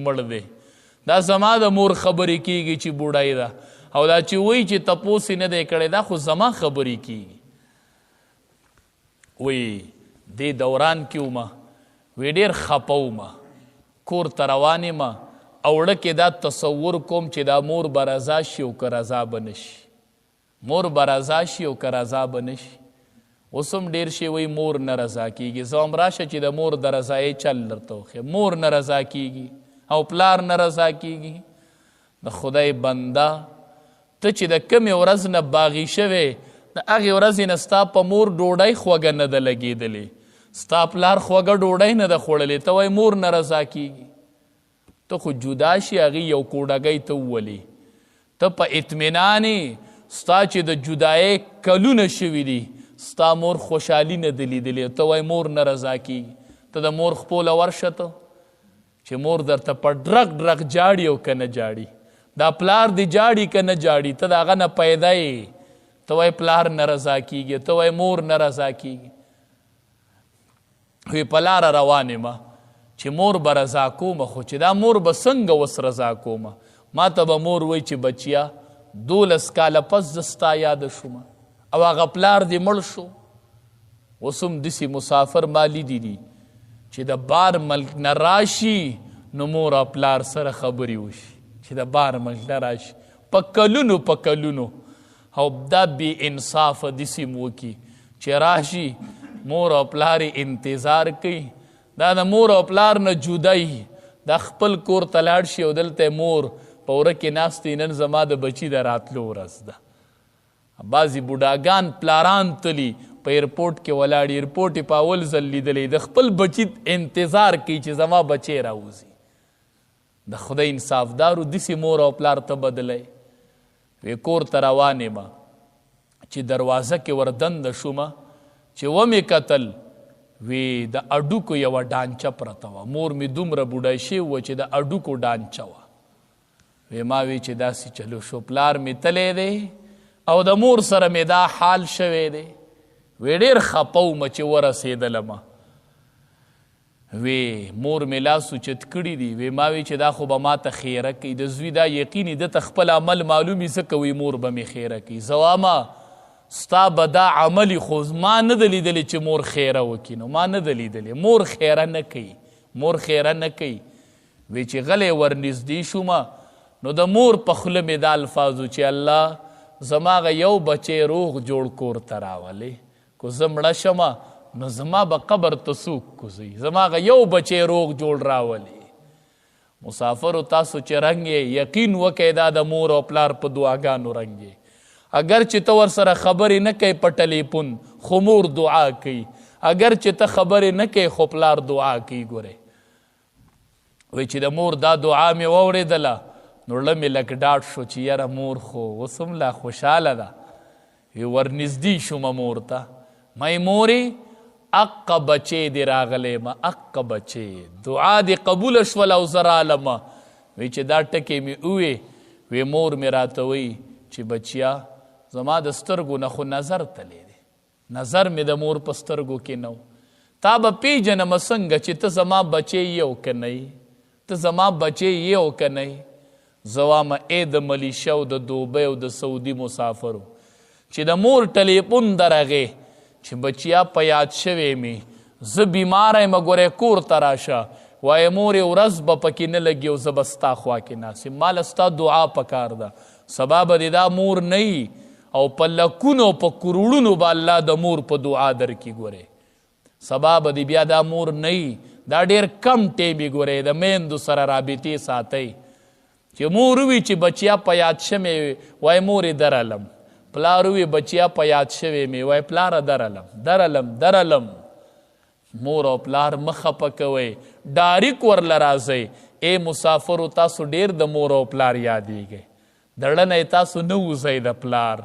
مړ دی. دا زما د مور خبرې کیږي چې بوډۍ ده، او دا چې وایي چې تپوس یې نه دی کړی، دا خو زما خبرې کیږي. وایي دې دوران کې ومه، وی ډېر خپه ومه، کور ته روان یم او زړه کې دا تصور کوم چې دا مور به رضا شي او که رضا به نه شي، مور به رضا شي او که رضا به نه شي. اوس هم ډېر شی وایي مور نه رضا کیږي. زه هم راشه چې د مور د رضایۍ چل درته وښیم. مور نه رضا کیږي او پلار نه رضا کیږي. د خدای بنده، ته چې د کمې ورځ نه باغي شوې، د هغې ورځې نه ستا په مور ډوډۍ خوږه نه ده لګېدلې، ستا پلار خوږه ډوډۍ نه ده خوړلې، ته وایې مور نه رضا کیږي. ته خو جدا شي، هغې یو کوډګۍ ته وولې، ته په اطمینان یې، ستا چې د جدایۍ کلونه شوي دي، ستا مور خوشحالي نه ده لیدلې، ته وایې مور نه رضا کیږي. ته د مور خپو له ورشه، ته چې مور درته په ډرق ډرق جاړي او که نه جاړي، دا پلار دې جاړي که نه جاړي، ته د هغه نه پیدا یې، ته وایې پلار نه رضا کیږي، ته وایې مور نه رضا کیږي. وی په لاره روان یم چې مور به رضا کومه، خو چې دا مور به څنګه اوس رضا کومه؟ ما ته به مور وایي چې بچیا 12 کاله پس زه ستا یاد شومه او هغه پلار دې مړ شو. اوس هم داسې مسافر ما لیدي دي چې د بار ملک نه راشي نو مور او پلار سره خبرې وشي، چې د بار ملک نه راشي په کلونو په کلونو، او دا بې انصافه داسې هم وکړي چې راشي مور او پلار یې انتظار کوي، دا د مور او پلار نه جدا وي، دا خپل کور ته لاړ شي او دلته مور په وره کې ناست وي، نن زما د بچي د راتلو ورځ ده. بعضې بوډاګان پلاران تلي په ایرپورټ کې ولاړ، ایرپورټ یې په اول ځل لیدلی، د خپل بچي انتظار کوي چې زما بچی راوځي. د خدای انصافدارو داسې مور او پلار ته بدلی. وی کور ته روان یم چې دروازه کې وردنده شومه، چې ومې کتل وی د اډوکو یوه ډانچه پرته وه. مور مې دومره بوډۍ شوې وه چې د اډوکو ډانچه وه. وی ما وی چې داسې چلو شو، پلار مې تللی دی او د مور سره مې دا حال شوی دی. وی ډېر خپه وم چې ورسېدلم. وی مور مې لاس اوچت کړي دي. وی ما وی چې دا خو به ما ته خیره کوي، د زوی دا یقیني ده ته خپل عمل معلوم وي، ځکه وی مور به مې خیره کوي. زه وایم ستا به دا عمل خو ما نه ده لیدلی چې مور خیره وکړي، نو ما نه ده لیدلی، مور خیره نه کوي، مور خیره نه کوي. وی چې غلی ورنږدې شوم نو د مور په خوله مې دا الفاظ و چې الله زما هغه یو بچی روغ جوړ کور ته راولې، که زه مړه شم نو زما به قبر ته څوک کوزوي، زما هغه یو بچی روغ جوړ راولې. مسافرو تاسو چې رنګ یې یقین وکئ دا د مور او پلار په دعاګانو رنګ یې. اگر چې ته ورسره خبرې نه کوې په ټلیفون خو مور دعا کوي، اگر چې ته خبرې نه کوې خو پلار دعا کوي. ګورې وایي چې د مور دا دعا مې واورېدله نو زړه مې لږ ډاډ شو چې یاره مور خو اوس هم لا خوشحاله ده. وی ورنږدې شوم مور ته، ما یې مورې اقه بچې دې راغلی ما، اقه بچې دعا دې قبوله شوله او زه رالم. وی چې دا ټکی مې ووې، وی مور مې راته وایي چې بچیا زما د سترګو نه خو نظر تللی دی، نظر مې د مور په سترګو کې نه و، تا به پېژنم څنګه چې ته زما بچی یې او که نه یې، ته زما بچی یې او که نه یې. زه وایم ای د ملیشیا او د دوبۍ او د سعودي مسافرو چې د مور ټلیفون درغې چې بچیا په یاد شوی مې، زه بیماره یم ګورې کور ته راشه، وایې مورې ورځ به پکې نه لګي او زه به ستا خوا کې ناست یم، ما له ستا دعا پکار ده، سبا به دې دا مور نه وي او په لکونو او په کروړونو به الله د مور په دعا درکړي. ګورې سبا به دې بیا دا مور نه وي، دا ډېر کم ټیم یې ګورې د میندو سره رابطې ساتئ چې مور وي چې بچیا په یاد شمې وای مورې درلم، پلار وي بچیا په یاد شوې مې وای پلاره درلم درلم درلم. مور او پلار مه خفه کوئ، ډاریک ورله راځئ. ای مسافرو تاسو ډېر د مور او پلار یادېږئ، د زړه نه یې تاسو نه وځئ، د پلار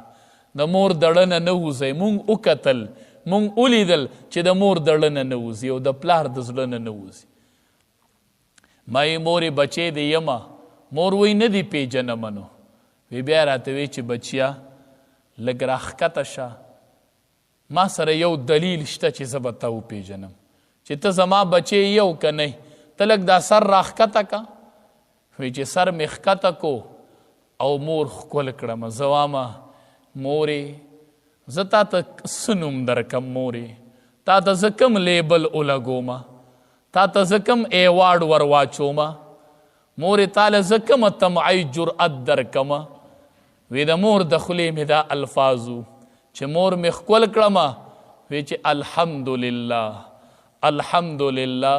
د مور د زړه نه نه وځئ. مونږ وکتل، مونږ ولیدل چې د مور د زړه نه نه وځي او د پلار د زړه نه نه وځي. ما یې مورې بچی دی یمه، مور وایي نه دی پېژنمه. نو وی بیا راته وی چې بچیا لږ راښکته شه، ما سره یو دلیل شته چې زه به تا وپېژنم چې ته زما بچی یې او که نه. ته لږ دا سر راښکته که. وی چې سر مې ښکته کو او مور ښکل کړم، زه وامه مورې زه تا ته څه نوم درکم، مورې تا ته زه کوم لیبل ولګومه، تا ته زه کوم ایوارډ ور واچومه، مورې تا له زه کومه طمعي جرأت درکمه. وی د مور د خولې مې دا الفاظ وو چې مور مې ښکل کړمه، وی چې الحمدلله الحمدلله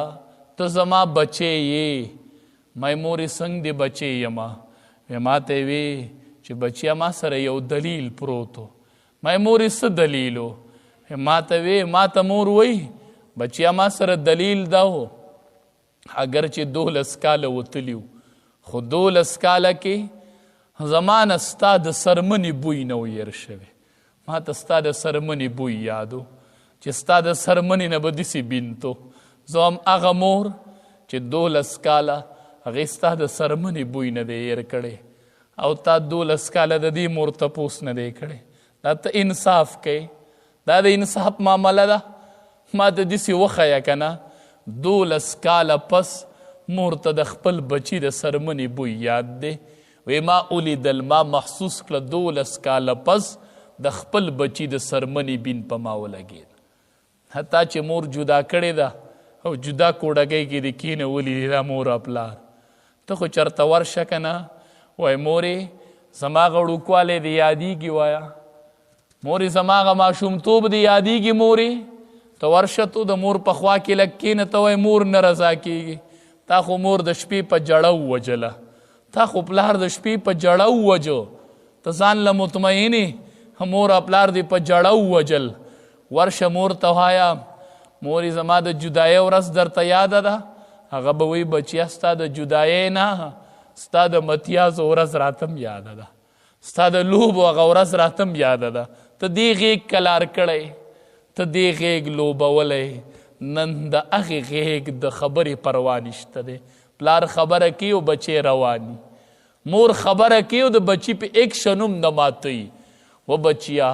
ته زما بچی یې. مې مورې څنګه دې بچی یمه؟ وی ما ته یې وی چې بچیه ما سره یو دلیل پروت و. مې مورې څه دلیل و؟ ما ته وی، ما ته مور وی بچیه ما سره دلیل دا و، اگر چې 12 کاله وتلی وو، خو 12 کاله کې زما نه ستا د سرمنې بوی نه و هېر شوی. ما ته ستا د سرمنې بوی یادو چې ستا د سرمنې نه به داسې بینتو. زه هم هغه مور چې 12 کاله هغې ستا د سرمنې بوی نه دی هېر کړی او تا 12 کاله د دې مور تپوس نه دی کړی، دا ته انصاف کوې؟ دا د انصاف معامله ده؟ ما ته داسې وښیه که نه 12 کاله پس مور ته د خپل بچي د سرمنې بوی یاد دی. وی ما ولیدل، ما محسوس کړه 12 کاله پس د خپل بچي د سرمنې بین په ما ولګېد. حتی چې مور جدا کړې ده او جدا کوډګۍ کې دې کېنولي دي دا مور او پلار، ته خو چېرته ورشه که نه، وایي مورې زما هغه وړوکوالی دې یادېږي، وایه مورې زما هغه ماشومتوب دې یادېږي، مورې ته ورشه ته د مور په خوا کې لږ کښېنه، ته وایې مور نه رضا کېږي، تا خو مور د شپې په جړه ووژله، تا خو پلار د شپې په جړه ووژو، ته ځان له مطمئنې، مور او پلار دې په جړه ووژل. ورشه مور ته وایه مورې زما د جدایۍ ورځ درته یاده ده؟ هغه به وایي بچیه ستا د جدایۍ نه ستا د متیازو ورځ راتم یاده ده، ستا د لوبو هغه ورځ راتم یاده ده، ته دې غېږ کلار کړی، ته دې غېږ لوبولی، نن د هغې غېږ د خبرې پروا نشته دی. پلار خبره کوي او بچی رواني، مور خبره کوي او د بچي په اکشن هم نه ماتوي. و بچیا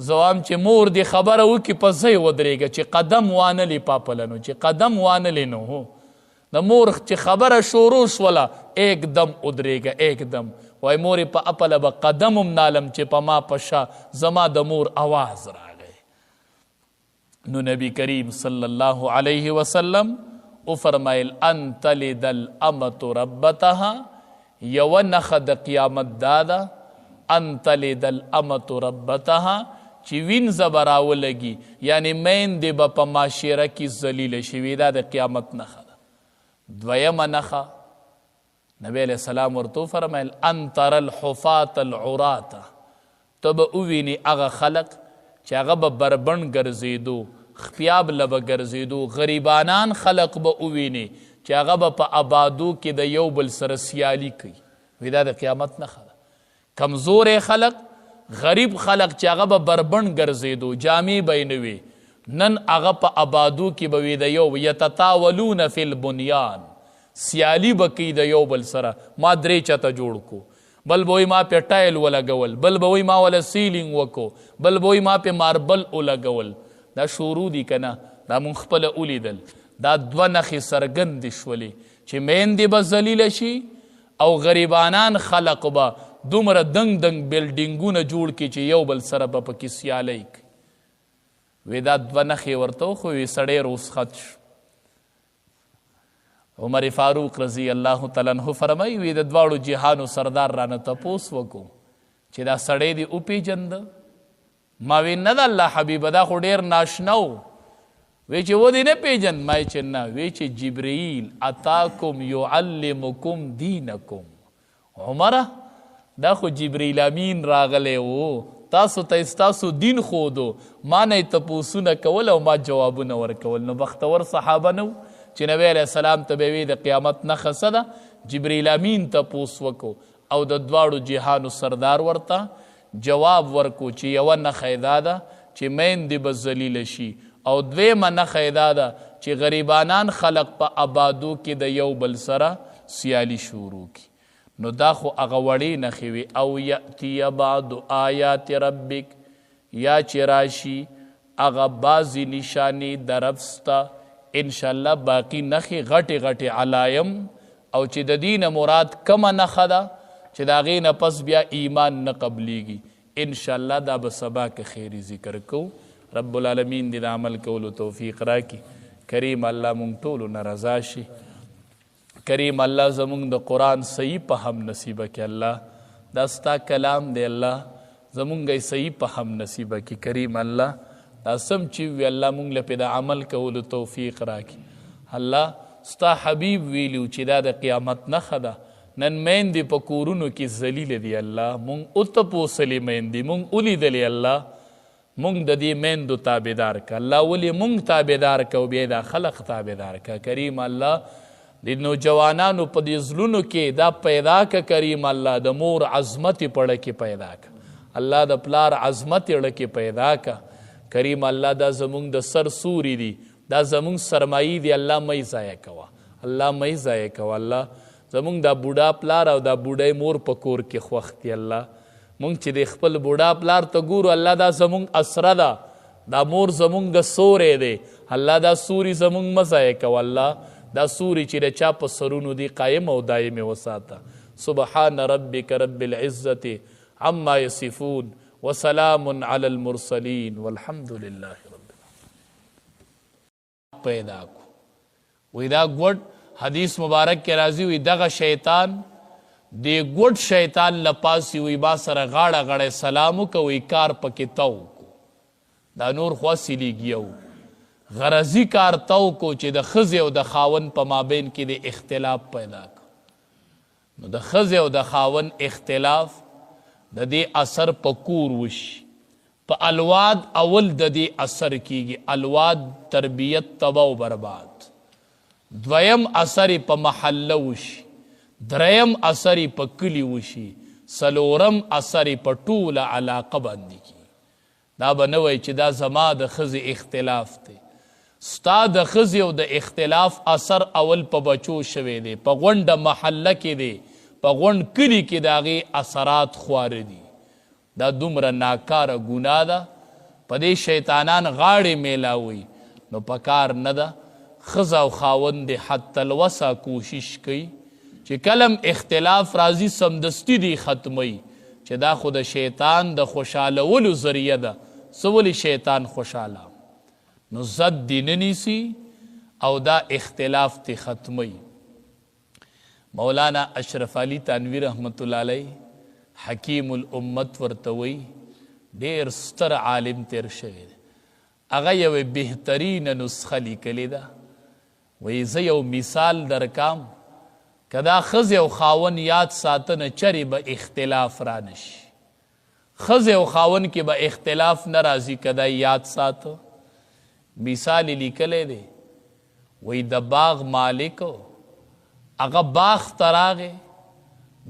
زه وایم چې مور دې خبره وکړي په ځای ودرېږه، چې قدم وانه لې پاپله نو، چې قدم وانه لې نو، هو د مور چې خبره شروع شوله ایک دم ودرېږه، ایک دم. وایي مورې په اپله به قدم هم نالم چې په ما په شا زما د مور اواز راغی. نو نبی کریم صلی الله علیه وسلم وفرمایل ان تلد الامة ربتها، یوه نښه د قیامت دا ده ان تلد الامة ربتها چې وینځه به راولګي، یعنې میندې به په معاشره کې ذلیله شي. وي دا د قیامت نښه ده. دویمه نښه نبی علیه السلام ورته وفرمیل ان تر الحفاة العراة، ته به ووینې هغه خلق چې هغه به بربنډ ګرځېدو، خپیاب له به ګرځېدو، غریبانان خلق به ووینې چې هغه به په آبادو کې د یو بل سره سیالي کوي. وی دا د قیامت نښه ده. کمزوری خلق، غریب خلق چې هغه به بربنډ ګرځېدو، جامې به یې نه وي، نن هغه په آبادو کې به وي د یو یتطاولون فی البنیان، سیالي به کوي د یو بل سره. ما 3 چته جوړ کو، بل به وایي ما پې ټایل ولګول، بل به وایي ما وله سیلینګ وکړو، بل به وایي ما پې ماربل ولګول. دا شروع دي که نه؟ دا مونږ خپله ولیدل. دا دوه نښې څرګندې شولې چې میندې به ذلیله شي او غریبانان خلق به دومره دنګ دنګ بلډینګونه جوړ کړي چې یو بل سره به پکې سیالۍ کوي. وی دا دوه نښې ورته وښوې، سړی رخصت شو. عمر فاروق رضی الله تعالی عنه فرمایي وی د دواړو جهانو سردار رانه تپوس وکړو چې دا سړی دې وپېژنده؟ ما وی نه ده الله حبیبه، دا خو ډېر ناشنا و. وی چې و دې نه پېژند؟ ما یې چې نه. وی چې جبرئیل اتاکم یعلمکم دینکم. عمره دا خو جبرئیل امین راغلی و، تاسو ته ستاسو دین ښودو، ما نه یې تپوسونه کول او ما جوابونه ورکول. نو بختور صحابه نه وو چې نبی علیه السلام ته به وی د قیامت نښه څه ده، جبرئیل امین تپوس وکړو او د دواړو جهانو سردار ورته جواب ورکو چې یوه نښه یې دا ده چې میندې به ذلیله شي، او دویمه نښه یې دا ده چې غریبانان خلق په آبادو کې د یو بل سره سیالي شروع کړي. نو دا خو هغه وړې نښې وې. او یأتي بعض آیات ربک، یا چې راشي هغه بعضې نشانې د رب ستا. انشاءالله باقي نښې غټې غټې علایم او چې د دې نه مراد کومه نښه ده چې د هغې نه پس بیا ایمان نه قبلیږي، ان شاء الله دا به سبا که خیري ذکر کوو. رب العالمین دې د عمل کولو توفیق راکړي. کریم الله مونږ ټولو نه رضا شي. کریم الله زمونږ د قرآن صحیح فهم نصیب کړي. الله دا ستا کلام دی، الله زمونږ یې صحیح فهم نصیب کړي. کریم الله دا سم چې وي الله مونږ له پې د عمل کولو توفیق راکړي. الله ستا حبیب ویلي چې دا د قیامت نښه ده. نن میندې په کورونو کې ذلیله دي، الله مونږ وتپوسلې میندې، مونږ ولیدلې، الله مونږ د دې میندو تابعدار که. الله ولې مونږ تابعدار که او بیا دا خلق تابعدار که. کریم الله د نوجوانانو په دې زړونو کې دا پیدا که. کریم الله د مور عظمت یې په زړه کې پیدا که. الله د پلار عظمت یې زړه کې پیدا که. کریم الله دا زمونږ د سر سوري دي، دا زمونږ سرمایي دي، الله مه یې ضایع کوه، الله مه یې ضایع کوه. الله زمونږ دا بوډا پلار او دا بوډۍ مور په کور کې خوښ دي. الله مونږ چې د خپل بوډا پلار ته ګورو، الله دا زمونږ اسره ده، دا مور زمونږ سوری دی، الله دا سوري زمونږ مه ضایع کوه. الله دا سوري چې د چا په سرونو دي قایم او دایم یې وساته. سبحان ربک رب العزة عما يصفون وسلام علی المرسلین والحمد لله رب العالمین. پیدا کو وی دا ګوډ حدیث مبارک کې راځي، وی دغه شیطان دی ګوډ شیطان لپاسي وی با سره غاړه غړی سلام وکړه، وی کار پکې تاو کو، دا نور خو هسې لګیا وو، غرضي کار تاو کو چې د ښځې او د خاوند په مابین کې د اختلاف پیدا کو. نو د ښځې او د خاوند اختلاف د دې اثر په کور وشي، په الواد اول د دې اثر کیږي، الواد تربیت تباه او برباد. دویم اثر په محله وشي، دریم اثر په کلي وشي، څلورم اثر په ټوله علاقه باندې کیږي. دا به نه وایي چې دا زما د ښځې اختلاف دی، ستا د ښځې او د اختلاف اثر اول په بچو شوی دی، په غونډه محله کې دی، په غونډ کلي کې د هغې اثرات خواره دي. دا دومره ناکاره ګناه ده، په دې شیطانان غاړې میلاوي. نو پکار نه ده ښځه او خاوند دې حتی الوسع کوشش کوي چې کلم اختلاف راځي سمدستي دې ختموي، چې دا خو د شیطان د خوشحالولو ذریعه ده. څه ولې شیطان خوشحاله؟ نو زد دې نه نیسي او دا اختلاف دې ختموي. مولانا اشرف علي تانوي رحمت الله علیه حکیم الامت ورته وایي، ډېر ستر عالم تېر شوی دی، هغه یوه بهترینه نسخه لیکلې ده. وایي زه یو مثال درکام، که دا ښځې او خاوند یاد ساتنه چرې به اختلاف را نشي، ښځې او خاوند کې به اختلاف نه راځي که دا یاد ساته. مثال یې لیکلی دی، وایي د باغ مالک هغه باغ ته راغی،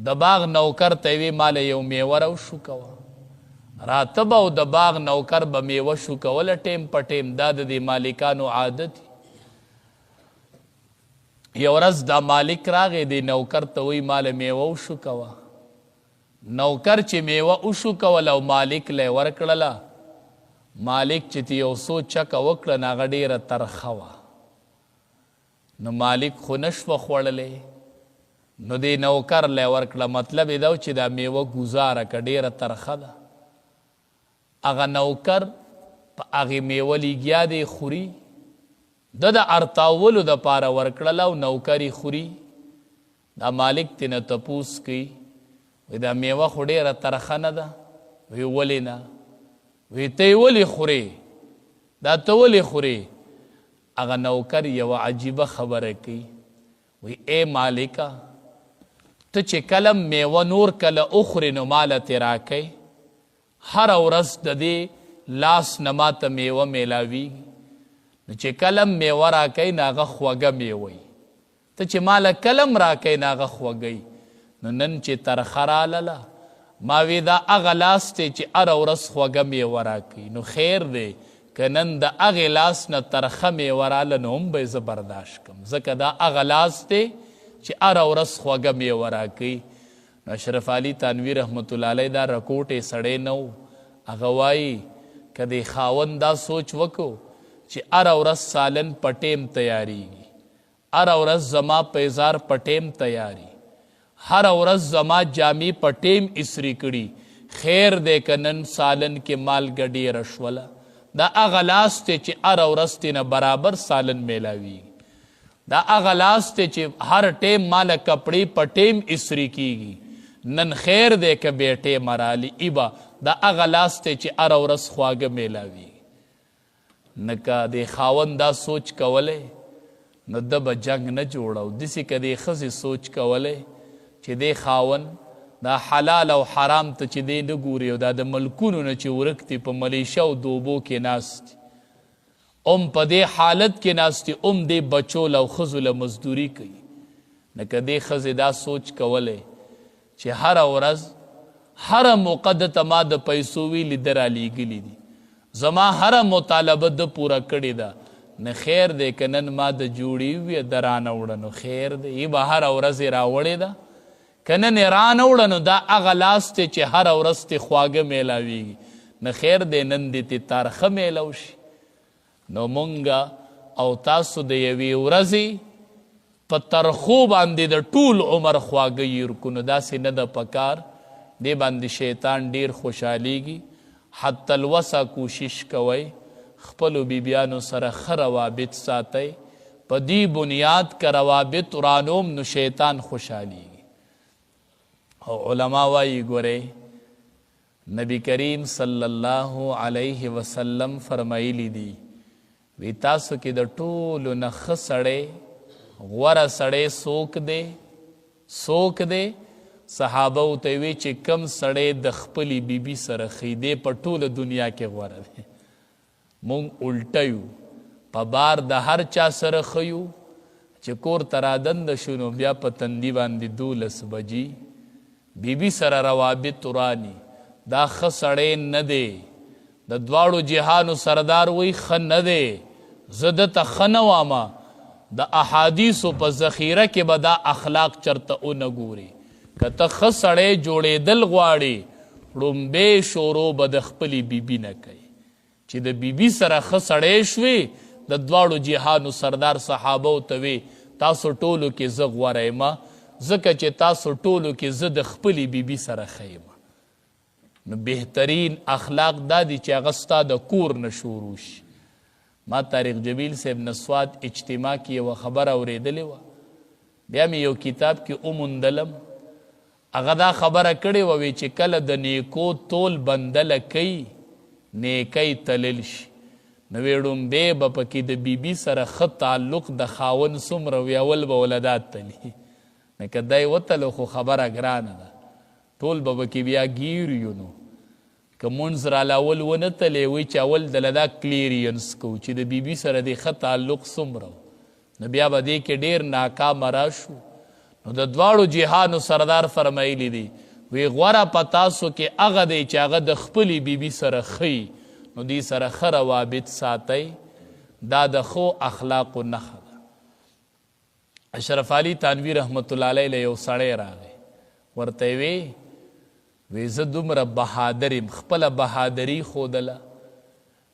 د باغ نوکر ته یې وی ما له یو میوه راوشوکوه، راته به او د باغ نوکر به میوه شوکوله ټیم په ټیم، دا د دې مالکانو عادت دی. یو ورځ دا مالک راغی، دې نوکر ته وایي ما له میوه وشوکوه. نوکر چې میوه وشوکوله او مالک له یې ورکړله، مالک چې ترې یو څو چکه وکړه نو هغه ډېره ترخه وه، نو مالک خو نه شوه خوړلی، نو دې نوکر له یې ورکړه. مطلب یې دا و چې دا میوه ګوزاره که ډېره ترخه ده. هغه نوکر په هغې میوه لګیا دی خوري، ده د ارتاولو دپاره ورکړله او نوکر یې خوري. دا مالک ترې نه تپوس کوي، وایي دا میوه خو ډېره ترخه نه ده؟ وایي ولې نه؟ وایي ته یې ولې خورې؟ دا ته ولې خورې؟ هغه نوکر یوه عجیبه خبره کوي، وایي ای مالکه، ته چې کله میوه نور کله وخورې نو ماله ترې راکوې، هره ورځ د دې لاس نه ماته میوه میلاویږي، نو چې کله میوه راکوې نو هغه خوږه میوه وي، ته چې ماله کلم راکوې نو هغه خوږه وي. نو نن چې ترخه رالله، ما وی دا هغه لاس دی چې هره ورځ خوږه میوه راکوي، نو خیر دی که نن د هغې لاس نه ترخه میوه راله نو هم به یې زه برداشت کړم، ځکه دا هغه لاس دی چې هره ورځ خوږه میوه راکوي. نو اشرف علي تانوي رحمت الله علیه دا رکوټې سړی نه و، هغه وایي که دې خاوند دا سوچ وکړو چې هره ورځ سالن په ټیم تیاریږي هره ورځ زما پیزار په ټیم تیاری، هره ورځ زما جامې په ټیم استری کړي، خیر دی که نن سالن کې مالګه ډېره شوله. دا هغه لاس دی چې هره ورځ ترېنه برابر سالن میلاویږي. دا هغه لاس دی چې هر ټیم ماله کپړې په ټیم استری کیږي، نن خیر دی که بې ټیمه رالی. ایبا دا هغه لاس دی چې هره ورځ خواږه میلاویږي. نه که دې خاوند دا سوچ کولی نو ده به جنګ نه جوړو. داسې که دې ښځې سوچ کولی چې دې خاوند دا حلال او حرام ته چې دی نه ګوري او دا د ملکونو نه چې ورک دي په ملیشه او دوبو کې ناست دي، هم په دې حالت کې ناست دي، هم دې بچو له او ښځو له مزدوري کوي. نه که دې ښځې دا سوچ کولی چې هره ورځ هره موقع ده ته ما د پیسو ویلي ده رالیږلي دي، زما هره مطالبه ده پوره کړې ده، نه خیر دی که نن ما د جوړې وي ده رانه وړه نو خیر دی، ای به هره ورځ یې راوړې ده، که نن یې رانه وړه نو دا هغه لاس دی چې هره ورځ ترې خواږه میلاویږي، نه خیر دی نن دې ترې ترخه میلاو شي. نو مونږ او تاسو د یوې ورځې په ترخو باندې د ټول عمر خواږه یې ورکو، نو داسې نه ده پکار. دې باندې شیطان ډیر خوشحالیږي. حتی الوسع کوشش کوئ خپلو بیبیانو سره ښه روابط ساتئ، په دې بنیاد که روابط ورانوم نو شیطان خوشحالیږي. او علما وایي ګورئ نبی کریم صلی الله علیه وسلم فرمایلی دي وی تاسو کې د ټولو نه ښه سړی غوره سړی څوک دی؟ څوک دی؟ صحابه ورته وی چې کم سړی د خپلې بیبي سره ښه دی په ټوله دنیا کې غوره دی. مونږ الټه یو، په بار د هر چا سره ښه یو، چې کور ته رادنده شو نو بیا په تندي باندې 12 بجې بیبي سره روابط وراني. دا ښه سړی نه دی. د دواړو جهانو سردار وی ښه نه دی، زه ده ته ښه نه وامه. د احادیثو په ذخیره کې به دا اخلاق چرته ونه ګوري. که ته ښه سړی جوړېدل غواړې ړومبی شروع به د خپلې بیبي نه کوي. چې د بیبي سره ښه سړی شوې د دواړو جهانو سردار صحابه ته وی تاسو ټولو کې زه غوره یم، ځکه چې تاسو ټولو کې زه د خپلې بیبي سره ښه یم. نو بهترین اخلاق دا دي چې هغه ستا د کور نه شروع شي. ما طارق جمیل صاحب نسوات اجتماع کې یوه خبره اورېدلې وه، بیا مې یو کتاب کې وموندلم، هغه دا خبره کړې وه وی چې کله د نیکو تول بندله کوي نیکۍ تلل شي، نو وی ړومبی به پکې د بیبي سره ښه تعلق د خاوند څومره وي اول به وله دا تلي. نو که دی وتلو خو خبره ګرانه ده، ټول به پکې بیا ګیر یو. نو که مونځ راله اول ونه تلې وی چې اول دله دا کلیرینس کوو چې د بیبي سره دې ښه تعلق څومره و، نو بیا به دې کې ډېر ناکامه راشو. نو د دواړو جهانو سردار فرمایلی دي وی غوره په تاسو کې هغه دی چې هغه د خپلې بیبي سره ښه وي، نو دې سره ښه روابط ساتئ. دا د ښو اخلاقو نښه ده. اشرف علي تانوي رحمت الله علیه له یو سړی راغی، ورته یې وی وی زه دومره بهادر یم، خپله بهادري ښودله،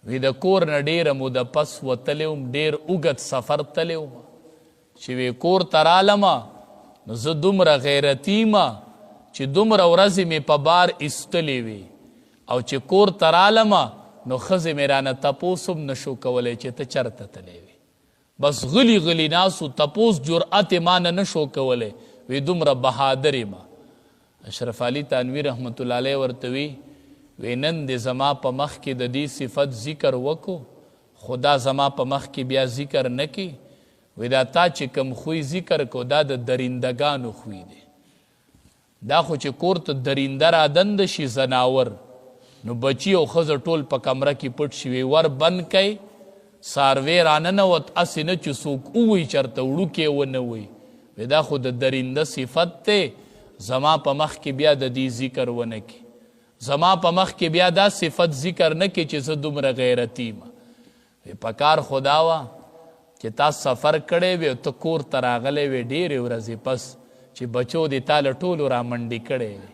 وی د کور نه ډېره موده پس وتلی وم، ډېر اوږد سفر تللی وم، چې وی کور ته رالمه نو زه دومره غیرتي یم چې دومره ورځې مې په بار ایستلې وې، او چې کور ته رالمه نو ښځې مې رانه تپوس هم نه شو کولی چې ته چېرته تللی وې. بس غلي غلي ناست وو، تپوس جرأت یې ما نه نه شو کولی، وی دومره بهادر یم. اشرف علي تانوي رحمت الله علیه ورته وی وی نن دې زما په مخ کې د دې صفت ذکر وکړو، خو دا زما په مخ کې بیا ذکر نه کړي. وی دا تا چې کوم خوی ذکر کو دا د درندګانو خوی دی. دا خو چې کور ته درنده رادند شي ځناور، نو بچي او ښځه ټول په کمره کې پټ شي، وی ور بند کړئ، څاروی راننوت، هسې نه چې څوک ووایي چېرته وړوکی ونه وایي. وی دا خو د درنده صفت دی، زما په مخ کې بیا د دې ذکر ونه کړي، زما په مخ کې بیا دا صفت ذکر نه کړي چې زه دومره غیرتي یم. وی پکار خو دا وه چې تا سفر کړی وي او ته کور ته راغلی وې ډېرې ورځې پس، چې بچو دې تا له ټولو رامنډې کړی وي،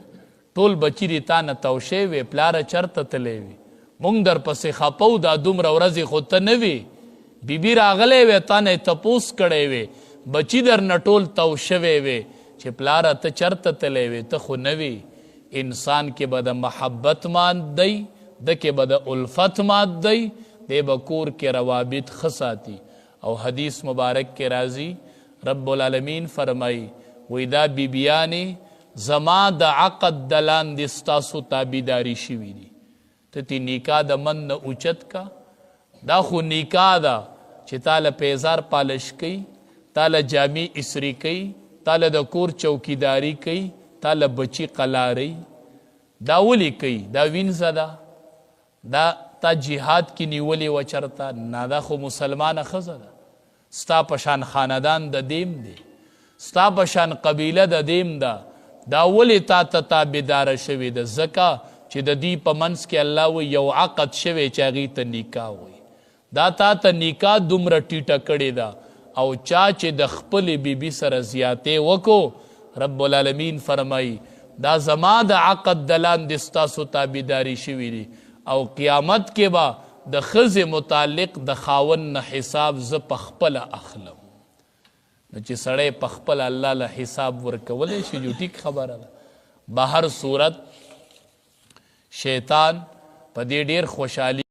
ټول بچي دې تا نه تاو شوی وي، پلاره چېرته تللی وي، مونږ در پسې خپه وو، دا دومره ورځې خو ته نه وې، بیبي راغلی وی، تا نه یې تپوس کړی وی، بچی درنه ټول تاو شوی وي چې پلاره ته چرته تللی وې، ته خو نه وې. انسان کې به د محبت مات دی، ده کې به د الفت مات دی، دی به کور کې روابط ښه ساتي. او حدیث مبارک کې راځي، رب العالمین فرمایي، وایي دا بیبیانې زما د عقد د لاندې ستاسو تابعداري شوي دي. ته تی نکاح د من نه اوچت کا، دا خو نکاح ده چې تا له پیزار پالش کوي، تا له جامې اسري کوي، تا له د کور چوکیداري کوي، تا له بچي قلاري. دا ولې کوي؟ دا وینځه ده، دا تا جهاد کې نیولې وه چرته؟ نه، دا خو مسلمانه ښځه ده، ستا په شان خاندان د دیم دی، ستا په شان قبیله د دیم ده. دا ولې تا ته تابعداره شوې ده؟ ځکه چې د دې په منځ کې الله وایي یو عقد شوی چې هغې ته نکاح وایي. دا تا ته نکاح دومره ټیټه کړې ده. او چا چې د خپلې بیبي سره زیاتی وکړو، رب العالمین فرمایي دا زما د عقد د لاندې ستاسو تابعداري شوي دي، او قیامت کې به د ښځې متعلق د خاوند نه حساب زه په خپله اخلم. نو چې سړی په خپله الله له حساب ورکولی شي، جو ټیک خبره ده. بهر صورت شیطان په دې ډیر خوشحالي